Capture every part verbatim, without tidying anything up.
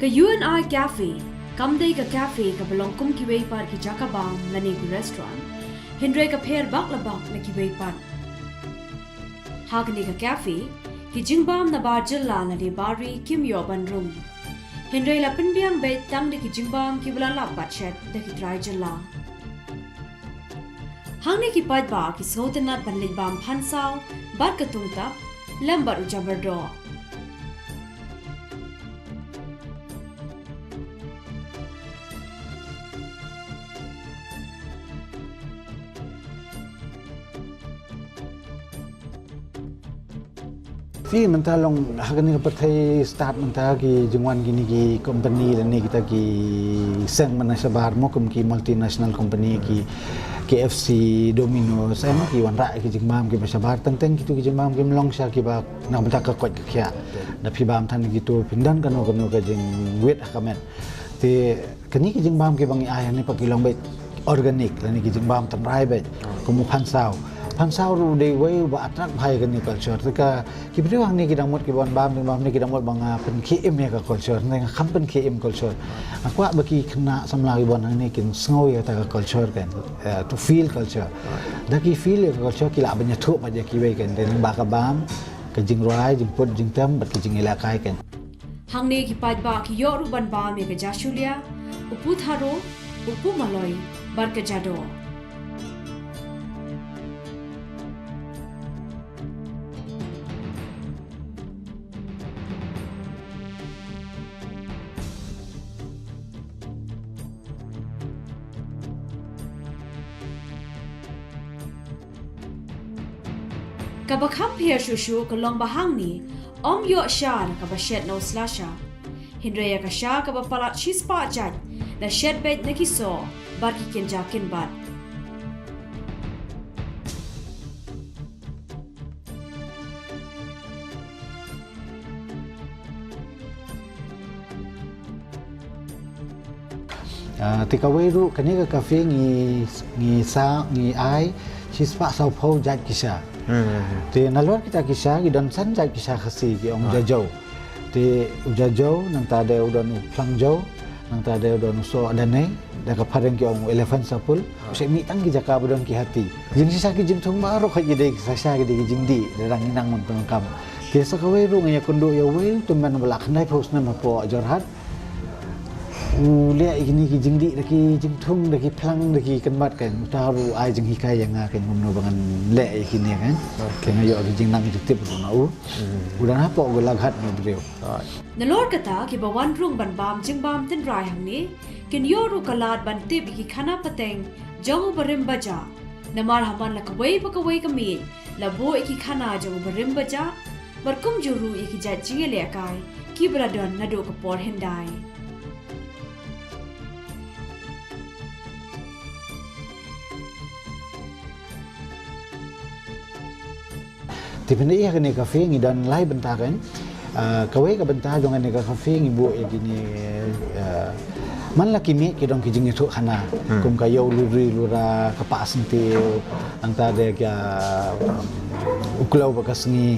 Ka U N I Cafe kam dei ka cafe kaba long kum kiwei pat ki jaka bam lane ki restaurant, hynrei ka pher bak la bak na kiwei pat. Ha kane ka cafe, ki jingbam na bar jylla lane bar ri kim ïoh ban rung. Hynrei la pynbiang beit tang da ki jingbam kiba la lap bad shet da ki trai jylla. Hangne ki paidbah ki sngewtynnat ban leit bam phan saw bad ka tungtap lem bad u jabardoh. Phi, mynta long ha kane ka pyrthei start mynta ki jingwan kine ki company lane kita ki seng man na shabar mo, kum ki multinational company, ki K F C, Domino's, em, ki wanrah ki jingbam kiba shabar. Teng teng kitu ki jingbam kim long sha kiba na ka bynta ka koit ka khiah. Da phi bam than kitu phin don kano kano ka jingwit ha ka met. Te kine ki jingbam kiba ngi ai hangne pat ki long beit organic lane ki jingbam tynrai beit, kum u phan saw. Phan saw ruh u dei uwei uba attract bha ïa kane culture. Te ka ki briew hangne ki dang mut ki ban bam jingbam hangne ki dang mut ba nga pynkhie im ïa ka culture, ne nga kham pynkhie im culture. Nga kwah ba ki khynnah samla ki ban hangne kin sngew ïa kata ka culture kan, eh, to feel culture. Da ki feel ïa ka culture ki lah ban ïathuh pat ïa kiwei kan, te lyngba ka bam, ka jingrwai, jingput jingtem bad ki jingïalehkai kan. Hangne ki paidbah ki ïoh ruh ban bam ïa ka jashulia, u putharo, u pumaloi bad ka jadoh. Kaba kham pher shuh shuh ka long ba hangne ym ïoh sha na kaba shet na u slasha. Hynrei ïa ka sha kaba palat shispah jait la shet beit na ki soh bad ki kynja kynbat. Ah, te kawei ruh kane ka cafe ngi, ngi sa, ngi ai shispah sawphew jait ki sha. Hmm. Te nalor kita ki sha ki don san jait ki sha Khasi ki ong jajow. Te u jajow nangta de u don u phlangjow, nangta de u don u soh danei, da ka phareng ki ong elephant sapul. U sha mih tang ki jaka ba don ki hati. Jingshisha ki jingthung baroh ki dei ki shisha ki dei ki jingdih, da dang ngi nang man pyndonkam. Te sa kawei ruh nga ïakynduh ïa uwei u tymmen ba la khyndai phew snem hapoh Jorhat. U leh ïa kine ki jingdih da ki jingthung da ki phlang da ki kynbat kan. Uta ruh u ai jinghikai ïa nga kan kumno ba ngan leh ïa kine kan. Te nga ïoh ki jingnang jingtip ruh na u. U dang hapoh Golaghat na u briew. Nalor kata kiba wan rung ban bam jingbam tynrai hangne kin ïoh ruh ka lad ban tip ïa ki khana pateng jong u barim bajah. Namar ha man la kawei pa kawei ka miej la buh ïa ki khana jong u barim bajah bad kumjuh ruh ïa ki jait jingïalehkai kiba la don naduh ka por hyndai. Te phin ïa kane ka cafe ngi don lai bynta kan. Ah, kawei ka bynta jong kane ka cafe ngi buh ïa kine, ah, man la ki miej ki don ki jingïathuh khana. Hmm. Kum ka ïew luri lura, ka pah syntiew, nangta de ka, um, u kloi ba ka sngi.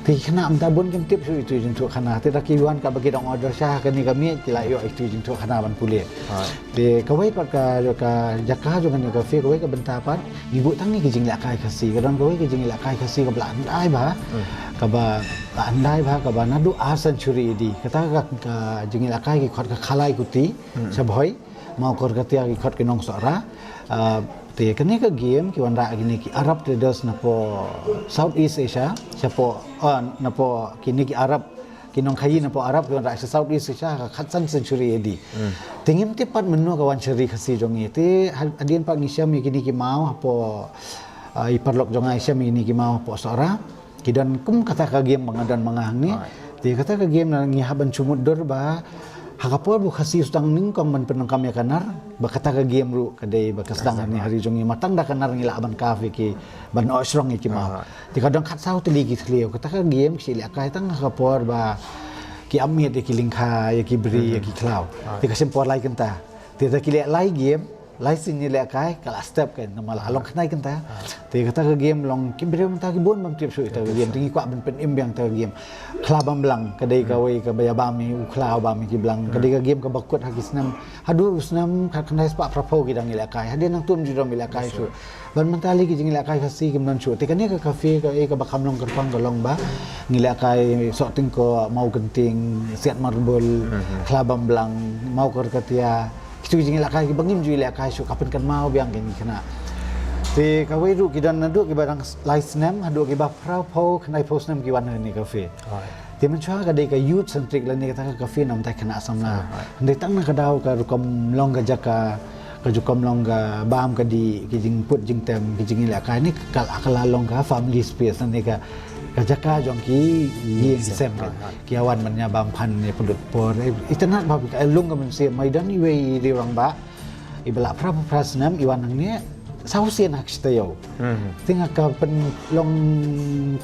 Te ki khynnah mynta bun kim tip shuh ïa ki jingïathuh khana. Te da ki wan kaba ki dang order sha kane ka miej ki la ïoh ïa ki jingïathuh khana ban pule. Te kawei pat ka, ka jaka jong kane ka cafe, kawei ka bynta pat ngi buh tang ïa ki jingïalehkai Khasi, ka don kawei ki jingïalehkai Khasi kaba la hyndai bha, kaba la hyndai bha, kaba naduh ar century A D. Kata ka, ka jingïalehkai ki khot ka Khalai Kuti, sha Bhoi, Mawkyrkatia ki khot ki Nongsohra. Ah, te kane ka game ki wanrah kine ki Arab traders napoh South East Asia, shapoh, ah, napoh kine ki Arab ki nongkhaïi napoh Arab ki wanrah sha South East Asia ha ka khatsan century A D. Hmm. Te ngim tip pat mynno ka wan sha ri Khasi jong ngi. Te ha-, hadien pat ngi shem ïa kine ki maw hapoh, ah, i paralok jong nga i shem ïa kine ki maw hapoh Sohra. Ki don kum kata ka game ba nga don ma nga hangne. Te kata ka game na ngi hap ban shu mutdur ba ha ka por ba u Khasi u sdang nyngkong ban pyndonkam ïa ka nar, ba kata ka game ruh ka dei ba ka sdang hangne ha ri jong ngi, ma tang da ka nar ngi lah ban kaf ïa ki, ban ohshrong ïa ki maw. Te ka don khatsaw tylli ki thliew. Kata ka game ki shu lehkai tang ha ka por ba ki ap miet ïa ki lyngkha, ïa ki bri, ïa ki khlaw. Te ka shim por lai kynta. Te da ki leh lai game, Lai sien ngi lehkai ka la step kan, namar la long khyndai kynta. Te kata ka game long ki briew mynta ki bun bym tip shuh ïa kata ka game. Te ngi kwah ban pynim biang kata ka game. Khla bam blang ka dei kawei kaba ïa bam ïa u khla, bam ïa ki blang. Ka dei ka game kaba kut ha ki snem. Haduh u snem khatkhyndai spah phraphew ki dang ïalehkai. Hadien nangta ym ju don ïalehkai shuh. Ban mynta lei ki jingïalehkai Khasi kim don shuh. Te kane ka cafe ka, eh, kaba kham long kyrpang ka long ba ngi lehkai sohtyngkoh, maw kynting, siat marbul, khla bam blang, maw korkatia. Kitu ki jingïalehkai kiba ngim ju ïalehkai shuh, ka pynkynmaw biang ïa ngi khynnah. Te kawei ruh ki don naduh kiba dang lai snem haduh kiba phraphew, khyndaiphew snem ki wan ha kane ka cafe. Te mynshuwa ka dei ka youth centric lane kata ka cafe namar khynnah samla. Hynrei tang na ka daw ka rukom long ka jaka, ka rukom long ka bam ka dih, ki jingput jingtem, ki jingïalehkai, ne ka, ka la long ka family space, ne ka, ka jaka jong ki ïing ki sem kan. Ki ïa wan ban ïa bam phan ne pynlut por. Eh, itynnad ba ka lung ka mynsiem, ma i don iwei i rangbah iba la phra phra snem i wan hangne, saw sien ha ka shi taïew. Te nga ka pynlong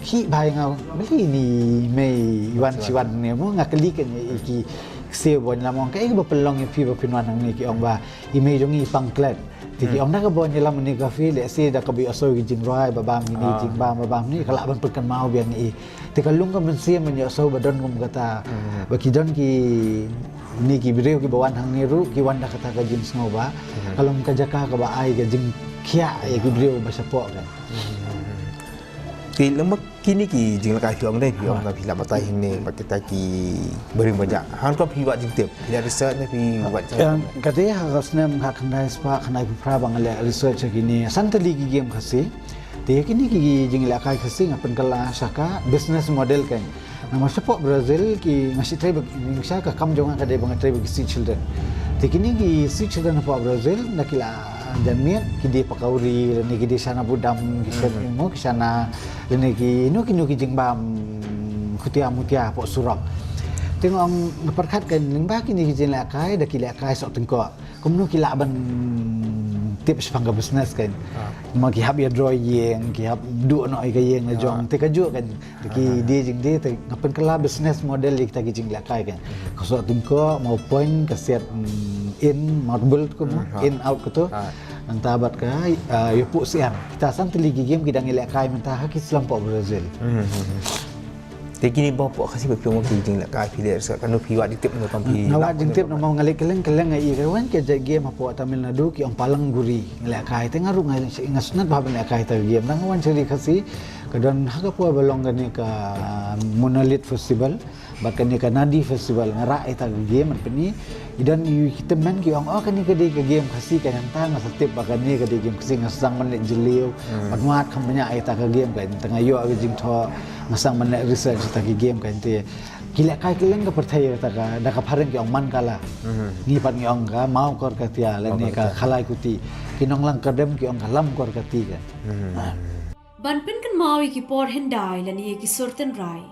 khih bha ïa nga, balei ine i mei i wan shi wan ne mo, nga kylli kane ïa ki ksiew ba wan ïalam, ong kaei kaba pynlong ïa phi ba phin wan hangne, ki ong ba i mei jong ngi i pang klet. Te ki ong da kaba wan ïalam hangne ka cafe lehse da kaba ïohsngew ki jingrwai ba bam kine, jingbam ba bam kine, ka lah ban pynkynmaw biang ïa i. Te ka lung ka mynsiem ban ïohsngew ba don kum kata. Ba ki don kine ki briew kiba wan hangne ruh ki wan da kata ka jingsngew ba ka long ka jaka kaba ai ka jingkhiah ïa ki briew ba shapoh kan. Te lem bad kine ki jingïalehkai phi ong dei, phi ong da phi lah batai hangne bad kita ki barim bajah. Hangto phi wad jingtip, phi leh research ne phi wad jingtip? Ka dei ha ka snem khatkhyndai spah khyndaiphew phra ba nga leh research ha kine. San tylli ki game Khasi. Te ïa kine ki jingïalehkai Khasi nga pynkylla sha ka business model kan. Namar shapoh Brazil ki, nga shu trei bad, nga shu, ka kam jong nga ka dei ba nga trei bad ki street children. Te kine ki street children hapoh Brazil na ki la jan miet, ki die pakawri lane ki die shana budam, ki shet mo, ki shana lane kino kino ki jingbam khutia mutia hapoh surok. Te nga ong, nga pyrkhat kan lyngba kine ki jingïalehkai da ki lehkai sohtyngkoh. Kumno ki lah ban tip shaphang ka business kan. Ma ki hap ïa draw ïing, ki hap duh noh ïa ka ïing la jong. Te kajuh kan. Te ki die jingdie te nga pynkylla business model ïa kita ki jingïalehkai kan. Ka sohtyngkoh, maw point, ka siat, mm, in, marbul kumno, in out kato. Nangta bad ka, ah, ïapuh siam. Kita san tylli ki game ki dang ïalehkai mynta ha ki slum poh Brazil. Te kine ba poh Khasi ba phi ong ki jingïalehkai phi leh sa, kano phi wad jingtip ne tang phi? Nga wad jingtip namar nga leh kylleng kylleng ïa i, ka wan ka jait game hapoh Tamil Nadu ki ong Palang Guri, nga lehkai. Te nga ruh nga, nga sngewtynnat ba ban lehkai ta game. Tang nga wan sha ri Khasi ka don ha ka por ba long kane ka Monolith Festival bad kane ka Nadi Festival, nga rah ïa ta game ban pyni. I don i ki tymmen ki ong, oh, kane ka dei ka game Khasi kan, hangta nga sa tip ba kane ka dei game Khasi, nga sdang ban leit jylliew ban wad kham bniah ïa ta ka game kan, te nga ïoh ka jingthoh, nga sdang ban leit research ïa ta ka game kan. Te ki lehkai kylleng ka pyrthei ïa ta ka, da ka phareng ki ong Mancala. Ngi pat ngi ong ka Mawkorkatia lane ka Khalai Kuti. Ki nonglang kardem ki ong ka Lamkorkati kan. Ban pynkynmaw ïa ki por hyndai lane ïa ki sur tynrai,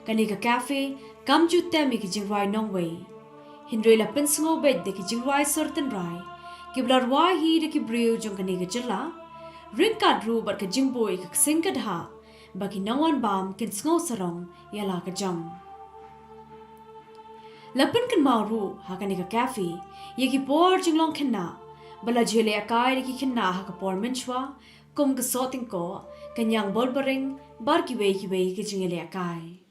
kane ka cafe kam ju tem ïa ki jingrwai nongwei. Hynrei la pynsngew beit da ki jingrwai sur tynrai kiba la rwai hi da ki briew jong kane ka jylla, ryngkat ruh bad ka jingbuh ïa ka ksing ka dhah ba ki nongwan bam kin sngew sarong ïa la ka jong. La pynkynmaw ruh ha kane ka cafe ïa ki por jinglong khynnah ba la ju ïalehkai da ki khynnah ha ka por mynshuwa, kum ka sohtyngkoh, ka ñiang bolbaring bad kiwei kiwei ki jingïalehkai.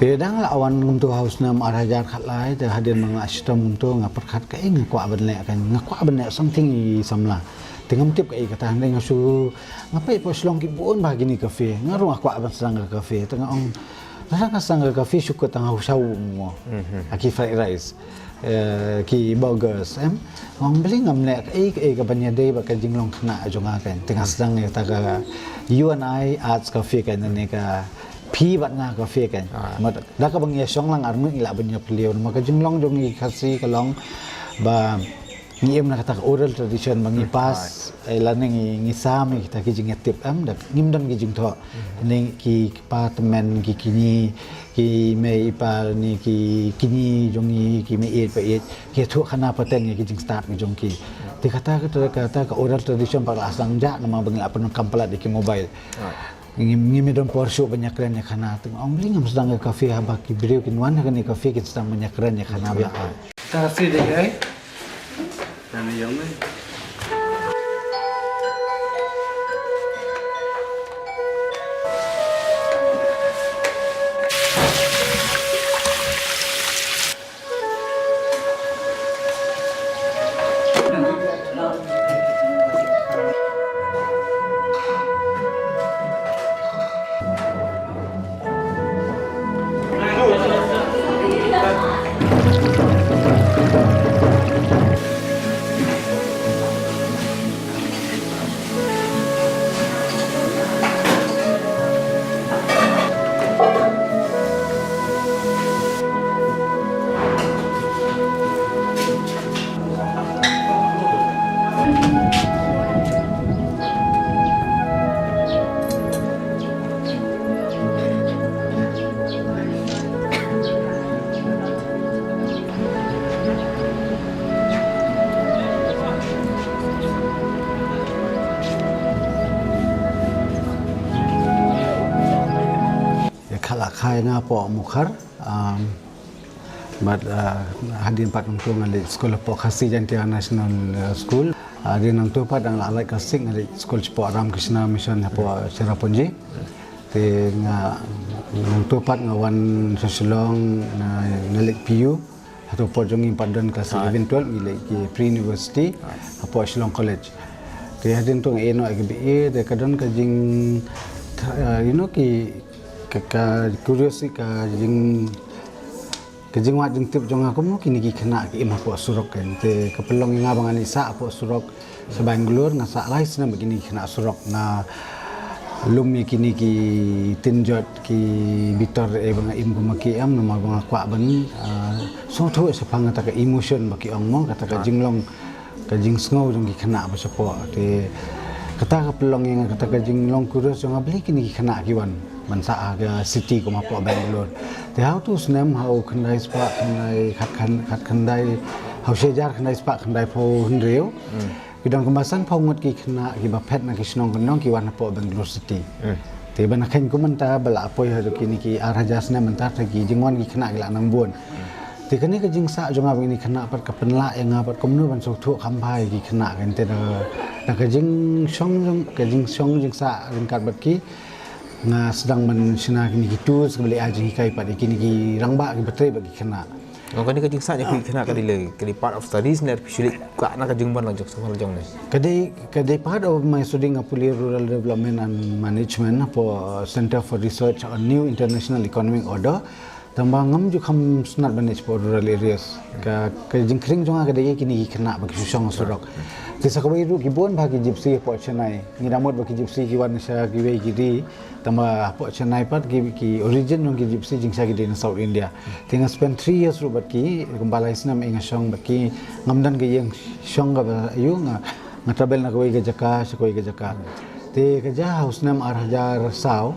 Te dang la wan kumto ha u snem ar hajar khatlai, te hadien ba nga shitom kumto nga pyrkhat kaei nga kwah ban leh, kan nga kwah ban leh something i samla. Te ngam tip kaei kata, hynrei nga shu, nga peit hapoh Shillong ki bun bha kine ki cafe, nga ruh nga kwah ban sdang ka cafe. Te nga ong, lada nga sdang ka cafe shu kut tang ha u shaw mo, ha ki fried rice, eh, ki burgers, em. Nga ong balei ngam leh kaei kaei kaban ïadei bad ka jinglong khynnah jong nga, kan. Te nga sdang ïa kata ka You and I Arts Cafe, kan, ne ka phi bad nga cafe, kan. Ah. Ma da kaba ngi ïashong lang arngut ngi lah ban ïaphylliew, namar ka jinglong jong ngi Khasi ka long ba ngi im na kata ka oral tradition ba ngi pass, eh, lane ngi, ngi sam ïa kita ki jingïatip, em, da ngim don ki jingthoh. Ni ki kpa tymmen, ki kñi, ki mei i pa, ni ki kñi jong ngi, ki mei ïeit pa ïeit, ki ïathuh khana pateng ïa ki jingstad ki jong ki. Te kata, kata, kata ka oral tradition pat la sdang jah namar ba ngi la pyndonkam palat ïa ki mobile. Ngi, ngi ym don por shuh ban ïakren ïa khana. Te nga ong balei ngam sdang ka cafe, haba ki briew kin wan ha kane ka cafe kin sdang ban ïakren ïa khana biang. Ka cafe dei kaei? Kane ïong ne. Ïa kha la kha ïa nga hapoh Mukhar, um, bad, uh, hadien pat kumto nga leit skul hapoh Khasi Jaintia National, uh, School. Hadien nangto pat dang la lait class six nga leit skul shapoh Ramakrishna Mission hapoh Cherrapunji. Te nga nangto pat nga wan sha Shillong, nga, nga leit P U. Hato por jong ngi pat don class eleven, twelve ngi leit ki pre-university hapoh Shillong College. Te hadien to nga ïeh noh ïa ka B A, te ka don ka jing, uh, you know, ki, ka, ka curiosity, ka jing, ka jingwad jingtip jong nga kumno kine ki khynnah ki im hapoh surok, kan. Te ka pynlong ïa nga ba ngan ïa sah hapoh surok sha Bangalore, nga sah lai snem bad kine ki khynnah surok, nga lum ïa kine ki tin jot, ki bitor, eh, ba nga im kum ma ki, em, namar ba nga kwah ban, ah, sngewthuh shaphang kata ka emotion ba ki ong mo, kata ka jinglong, ka jingsngew jong ki khynnah ba shapoh. Te kata ka pynlong ïa nga kata ka jinglong curious jong nga balei kine ki khynnah ki wan ban sah ha ka city kum hapoh Bangalore. Te ha uto u snem, ha u khyndai spah khyndai, khat khan-, khat khyndai, ha u shi hajar khyndai spah khyndai phew hynriew, ki don kumba san phew ngut ki khynnah kiba phet na ki shnong kyndong ki wan hapoh Bangalore City. Te ban kheiñ kum mynta ba la poi haduh kine ki ar hajar snem mynta, te ki jingwan ki khynnah ki la nang bun. Te kane ka jingsah jong nga bad kine ki khynnah pat ka pynlah ïa nga pat kumno ban sngewthuh kham bha ïa ki khynnah, kan. Te da, da ka jingshong jong, ka jingshong jingsah ryngkat bad ki, nga sdang ban shna kine ki tools kaba leh ai jinghikai pat ïa kine ki rangbah kiba trei bad ki khynnah. Nga, kane ka jingsah jong ki khynnah ka dei lei, ka dei part of studies ne phi shu leit kwah na ka jingman lang jong, samla jong ne? Ka dei, ka dei part of my study, nga pule Rural Development and Management hapoh, uh, Center for Research on New International Economic Order. Tangba ngam ju kham sngewtynnat ban leit shapoh rural areas. Ka, ka jingkhring jong nga ka dei kine ki khynnah ba ki shu shong surok. Te sa kawei ruh ki bun bha ki Gypsy hapoh Chennai. Ngi da mut ba ki Gypsy ki wan sha kiwei ki ri. Tangba hapoh Chennai pat ki, ki origin jong ki Gypsy jingshai ki dei na South India. Te nga spend three years ruh bad ki, kumba lai snem nga shong bad ki, ngam don ka ïing shong kaba aiu, nga, nga travel na kawei ka jaka sha kawei ka jaka. Te ka jia ha u snem ar hajar saw,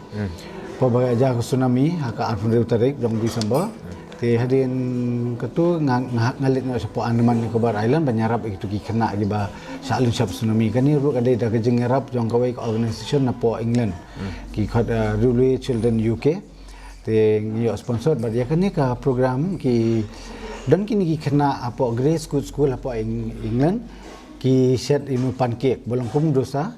por ba ka jia ka tsunami ha ka arphew hynriew tarik jong December. Te hadien katu nga, nga, nga leit noh shapoh Andaman Nicobar Island ban ïarap ïa kitu ki khynnah kiba shah lynshop tsunami. Kane ruh ka dei da ka jingïarap jong kawei ka organisation napoh England. Ki khot, uh, Railway Children U K. Te ngi ïoh sponsor bad ïa kane ka program ki don kine ki khynnah hapoh Grey School School hapoh Eng-, England. Ki shet ïa u pancake ba long kum dosa.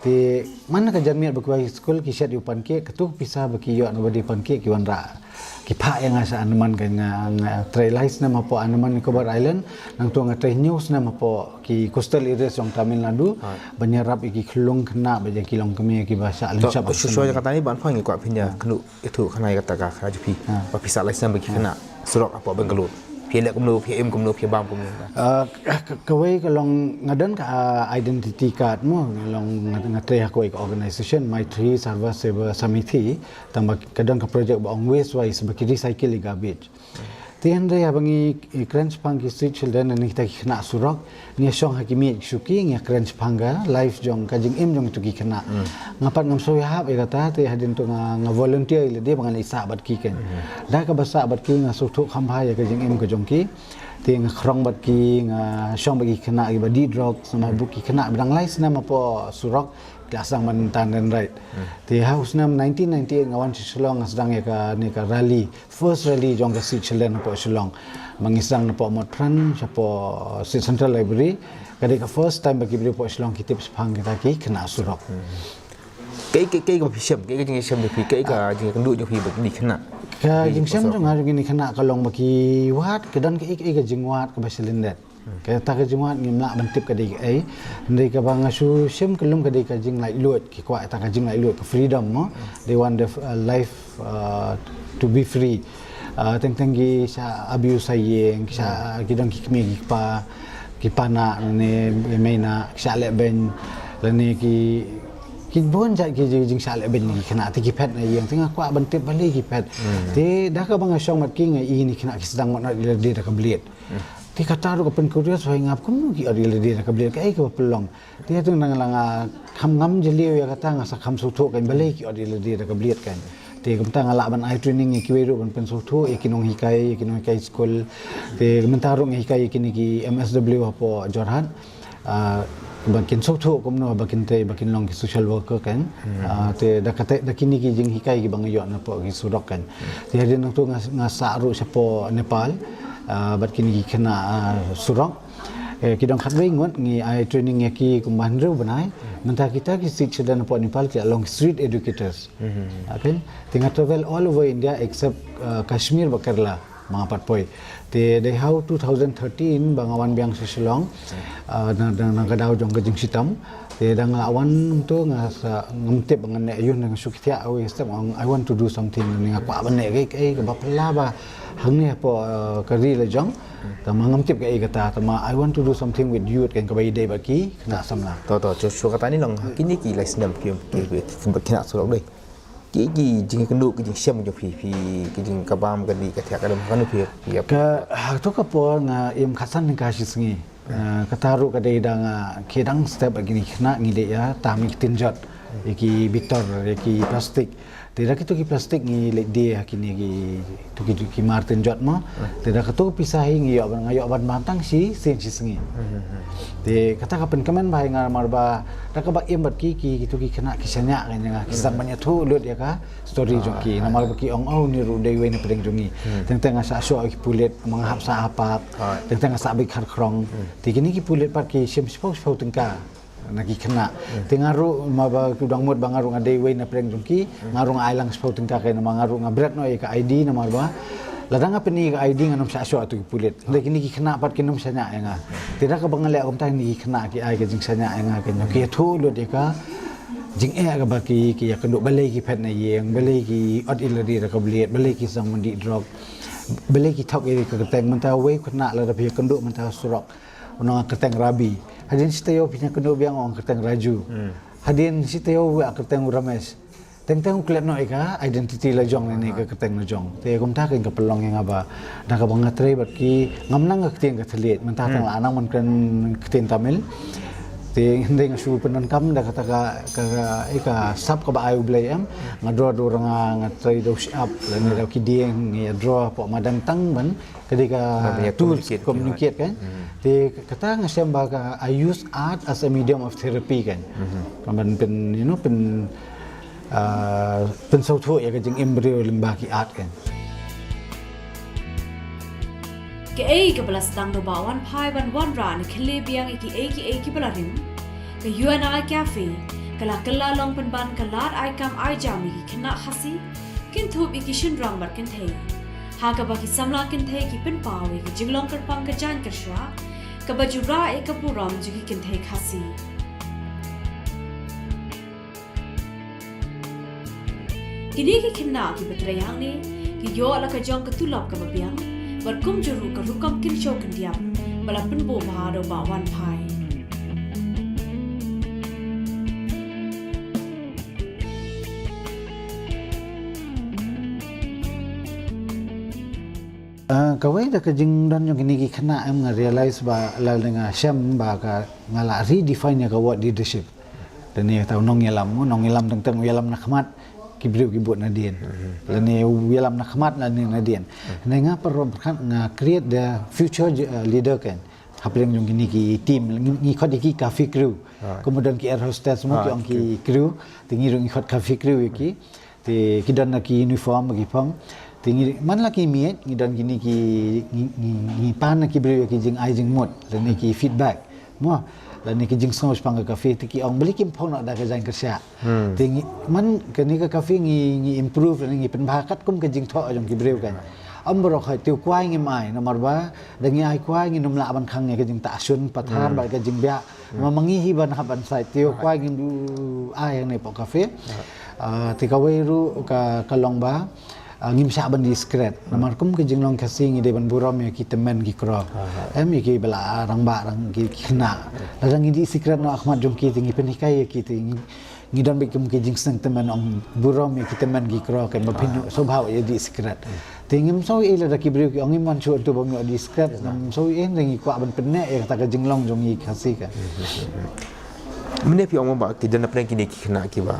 Te man ka janmiet ba ki wai skul ki shet ïa u pancake, katu ka pisa ba ki ïoh na ba die pancake ki wanrah. Ki phah ïa nga sha Andaman, ka nga, nga trei lai snem hapoh Andaman Nicobar Island, nangta nga trei hynñiew snem hapoh ki coastal areas jong Tamil Nadu, ban ïarap ïa ki khyllung khynnah bad ïa ki longkmie kiba shah lynshop. Shuh shuh ïa kata ni ban phang ïa kwah phin ïa kynduh ïathuh kane ïa kata ka khana jong phi. Ba phi sah lai snem bad ki khynnah surok hapoh Bangalore. Phi leh kumno, phi im kumno, phi bam kumno? Ah, ka, ka, kawei ka long nga don ka, ah, identity card mo, nga long nga, nga trei ha kawei ka organization, Maitri Sarva Seva Samiti, tang ba ka don ka project ba ong Waste Wise, ba ki recycle ïa garbage. Te hynrei haba ngi, eh, kren shaphang ki street children, ne kita ki khynnah surok, ngi shong ha ki miej ki shuki, ngi kren shaphang ka life jong, ka jingim jong kito ki khynnah. Nga pat ngam sngewhap ïa kata, te hadien to nga, nga volunteer ïa lade ba ngan ïasah bad ki kein. Da kaba sah bad ki nga sngewthuh kham bha ïa ka jingim ka jong ki. Te nga khrong bad ki, nga shong bad ki khynnah kiba dih drugs, namar ba ki khynnah ba dang lai snem hapoh surok, ki la sdang ban tan dendrite. Te ha u snem nineteen ninety-eight nga wan sha Shillong, nga sdang ïa kane ka rally, first rally jong ka street children hapoh Shillong. Ba ngi sdang napoh Motran, shapoh State Central Library. Ka dei ka first time ba ki briew hapoh Shillong ki tip shaphang kita ki khynnah surok. Kaei, kaei, kaei kaba phi shem, kaei ka jingïashem jong phi, kaei ka jingïakynduh jong phi bad kine ki khynnah? Ka jingshem jong nga jong kine ki khynnah ka long ba ki wad, ka don kaei kaei ka jingwad kaba shalyndet. Kata ka jingwad ngim lah ban tip ka dei kaei. Hynrei kaba nga shu shem kyllum ka dei ka jinglaitluid, ki kwah ïa ka jinglaitluid, ka freedom mo. They want the, uh, life, uh, to be free. Uh, teng teng ki shah abuse ha ïing, ki shah, ki don ki kmie ki kpa, ki panah ne meinah, ki shah lehbeiñ, lane ki, ki bun jait ki jing, jingshah lehbeiñ ki khynnah, te ki phet na ïing, te nga kwah ban tip balei ki phet. Te da kaba nga shong bad ki nga ïohi ki khynnah ki sdang ban ot ïa lade da ka blade. Te kata ruh ka pyn curious ïa nga, kumno ki ot ïa lade da ka blade, kaei kaba pynlong. Te hynrei nga la nga kham ngam jylliew ïa kata, nga sa kham sngewthuh kein balei ki ot ïa lade da ka blade kein. Te kumta nga lah ban ai training ïa kiwei ruh ban pynsngewthuh ïa ki nonghikai, ïa ki nonghikai skul. Te mynta ruh nga hikai ïa kine ki M S W hapoh Jorhat. Ah, ba kin sngewthuh kumno ba kin trei, ba kin long ki social worker kein. Ah, te da kata, da kine ki jinghikai kiba nga ïoh napoh ki surok kein. Te hadien nangta nga, nga sah ruh shapoh Nepal, ah, bad kine ki khynnah, ah, surok. Eh, ki don khatwei ngut, ngi ai training ïa ki kumba hynriew bnai. Mynta kita ki street children hapoh Nepal ki la long street educators. Okay? Te nga travel all over India except, uh, Kashmir bad Kerala, ma nga pat poi. Te dei ha u two thousand thirteen ba nga wan biang sha Shillong, uh, na, na, na ka daw jong ka jingshitom. Te da nga la wan to nga sa ngam tip ba ngan neh aïu, nga shu kyndiah awei step, I want to do something, nga kwah ban leh kaei kaei kaba phylla ba hangne hapoh, uh, ka ri la jong. Tangba ngam tip kaei kata, tangba I want to do something with youth, kein, kaba ïadei bad ki khynnah samla. To, to, shuh shuh kata ni long, kine ki lai snem ki, ki, ki, ki khynnah surok dei. Ki, ki jingkynduh, ki jingshem jong phi, phi, ki jing ka bam ka dih ka thiah ka dem, kano phi, phi ïa. Ka, ha to ka por nga im khatsan tyngka shi sngi. Ah, kata ruh ka dei da nga, ki dang step ïa kine ki khynnah ngi leit ïa tam ïa ki tynjot, ïa ki bitor, ïa ki plastik. Te da kito ki plastik ngi leit die ha kine ki, to ki, ki mar tynjot mo. Te da kato ka pisa hi ngi ïoh ban, nga ïoh ban bam tang shi sien shi sngi. Te kata ka pynkmen bha ïa nga namar ba da kaba im bad ki, ki, kito ki khynnah ki shaniah kein ïa nga, ki sdang ban ïathuh lut ïa ka story jong ki. Namar ba ki ong, oh, une ruh u dei uwei na pdeng jong ngi. Teng teng nga sah shoh ïa ki pulit, ma nga hap sah ha park. Teng teng nga sah beit khar khrong. Te kine ki pulit pat ki shim shiphew shiphew tyngka na ki khynnah. Te nga ruh, ma ba ki dang mut ba nga ruh nga dei uwei na pdeng jong ki, nga ruh nga ai lang shiphew tyngka kein, ma nga ruh nga bret noh ïa ka I D namar ba lada nga pyni ka I D ngan ym shah shoh ïa kito ki pulit. Hynrei kine ki khynnah pat kin ym shaniah ïa nga. Te da kaba nga leh kumta, kine ki khynnah ki ai ka jingshaniah ïa nga kein, ki ïathuh lut ïa ka jingeh kaba ki, ki ïakynduh, balei ki phet na ïing, balei ki ot ïa lade da ka blade, balei ki sdang ban dih drok, balei ki thok ïa ka kyrteng. Mynta uwei u khynnah lada phi ïakynduh mynta surok, u ong kyrteng Rabi. Hadien shi taïew phin ïakynduh biang, u ong kyrteng Raju. Hadien shi taïew u ong kyrteng u Ramesh. Teng teng u klet noh ïa ka identity la jong lane ka kyrteng la jong. Te kumta kein ka pynlong ïa nga ba da kaba nga trei bad ki, ngam nang ka ktien ka thylliej, mynta tang la nang ban kren ktien Tamil. Te hynrei nga shu pyndonkam da kata ka, ka, ka, eh, ka sap kaba ai U Blei, em. Nga draw, draw, nga, nga trei da u shyiap lane da u ki dieng, nga draw hapoh madan tang ban ka dei ka tools communicate kein. Te kata nga shem ba ka, I use art as a medium of therapy kein. Ka ban pyn, you know, pyn, ah, pynsngewthuh ïa ka jingim briew lyngba ki art kein. Kaei kaba la sdang da u Bah Wanphai ban wanrah ne khyllem biang ïa kiei kiei kiba la rim? Ka U N I Cafe, Ka la kylla long pynban ka lad ai kam ai jam ïa ki khynnah Khasi, kynthup ïa ki shynrang bad kynthei, ha kaba ki samla kynthei ki pynpaw ïa ka jinglong kyrpang ka jaiñ kyrshah, kaba ju rah ïa ka burom jong ki kynthei Khasi. Kine ki khynnah kiba trei hangne ki ïoh la ka jong ka tulop kaba biang bad kumjuh ruh ka rukom kynshew kyndiap ba la pynbha da u Bah Wanphai. Ah, kawei da ka jingdon jong kine ki khynnah, em, nga realize ba la nga shem ba ka nga la redefine ïa ka word leadership. Lane tau nongïalam, nongïalam teng teng u ïalam na khmat, ki briew ki bud nadien. Lane u ïalam na khmat lane nadien. Ne nga pyrkhat nga create the future, uh, leader kan. Hapdeng jong kine ki team, ngi, ngi khot ïa ki cafe crew. Kumba don ki air hostess mo, ki ong ki crew, te ngi ruh ngi khot cafe crew ïa ki. Te ki don na ki uniform ba ki phong. Te ngi man la ki miet, ngi don kine ki, ngi, ngi, ngi pan na ki briew ïa ki jingai jingmut lane ki feedback. Mo, lane ki jingsngew shaphang ka cafe, te ki ong balei kim phong noh da ka jaiñ kyrshah. Te ngi, man kane ka cafe ngi, ngi improve lane ngi pynbha katkum ka jingthoh jong ki briew kan. Ym baroh hoi te u kwai ngim ai, namar ba da ngi ai kwai ngin ym lah ban khang ïa ka jingtah shun pathar bad ka jingbiah. Ma ma ngi hi ban hap ban sait, te u kwai ngin du ai hangne hapoh cafe. Ah, te kawei ruh ka, ka long ba, ah, ngim shah ban dih sikret. Namar kum ka jinglong Khasi ngi dei ban burom ïa ki tymmen ki kro. Em, ïa kiba la rangbah, rang ki, ki khynnah. Lada ngi dih sikret noh ha khmat jong ki, te ngi pynhikai ïa ki, te ngi, ngi don beit kum ki jingsneng tymmen, ong burom ïa ki tymmen ki kro kan, ba phin sngewbha ïa dih sikret. Te ngim sngew ei lada ki briew ki ong ngim wan shuh, to ba ngim dih sikret, ngim sngew ei, te ngi kwah ban pynneh ïa kata ka jinglong jong ngi Khasi kan. Mynne phi ong ba ki don na pdeng kine ki khynnah kiba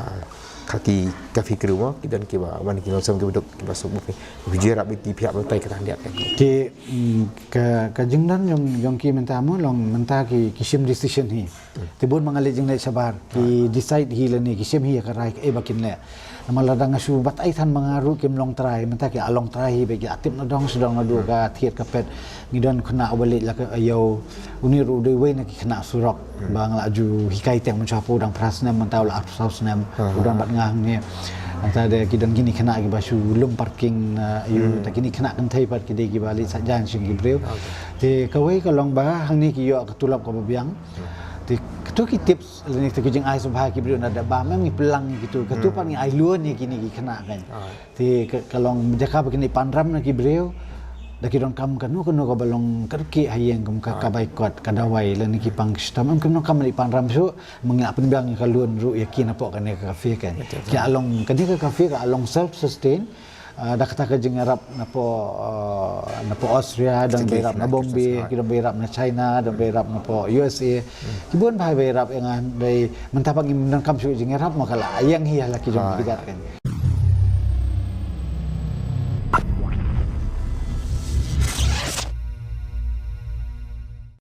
kha ki cafe crew mo, ki don kiba wan ki nongsem kiba duk kiba suk ba phi, phi ju ïarap ïa ki, phi hap batai kata hyndiat kan. Te, mm, ka, ka jingdon jong, jong ki mynta mo, long mynta ki, ki shim decision hi. Te bun ma nga leit jingleit shabar, ki decide hi lane ki shim hi ïa ka rai kaei ba kin leh. Namar lada nga shu batai than ma nga ruh kim long trai, mynta ki la long trai hi, ba ki la tip na dong sha dong naduh ka thied ka pet. Ngi don khynnah uba leit la ka Ïew, une ruh u dei uwei na ki khynnah surok ba nga la ju hikai teng mynshuwa, hapoh u dang phra snem, mynta u la arphew saw snem, u don bad nga hangne. Mynta de ki don kine khynnah kiba shu lum parking na ïew, ta kine khynnah kynthei pat ki dei kiba leit sah jaiñ sha ki briew. Te kawei ka long ba hangne ki ïoh ka tulop kaba biang. Te kito ki tips lane kito ki jingai sngewbha ki briew na da ba mem ngi pynlang ïa kito, kito pat ngi ai lun ïa kine ki khynnah kan. Te ka, ka long jaka ba kin ïa panram na ki briew. Da ki donkam kano kano kaba long ka rkhie ha ïing, kum ka, ka bai kot, ka dawai lane ki pang ki shitom, em kim donkam ban ïa panram shuh, ma ngi la pynbiang ïa ka lun ruh ïa ki napoh kane ka cafe kan. Ki la long, kane ka cafe ka la long self sustain. Ah, da kata ka jingïarap napoh, ah, napoh Austria, don ba ïarap na Bombay, ki don ba ïarap na China, don ba ïarap napoh U S A. Ki bun bha ba ïarap ïa nga, dei mynta pat ngim donkam shuh jingïarap, ma ka la ïeng hi ha la ki jong ki kjat kan.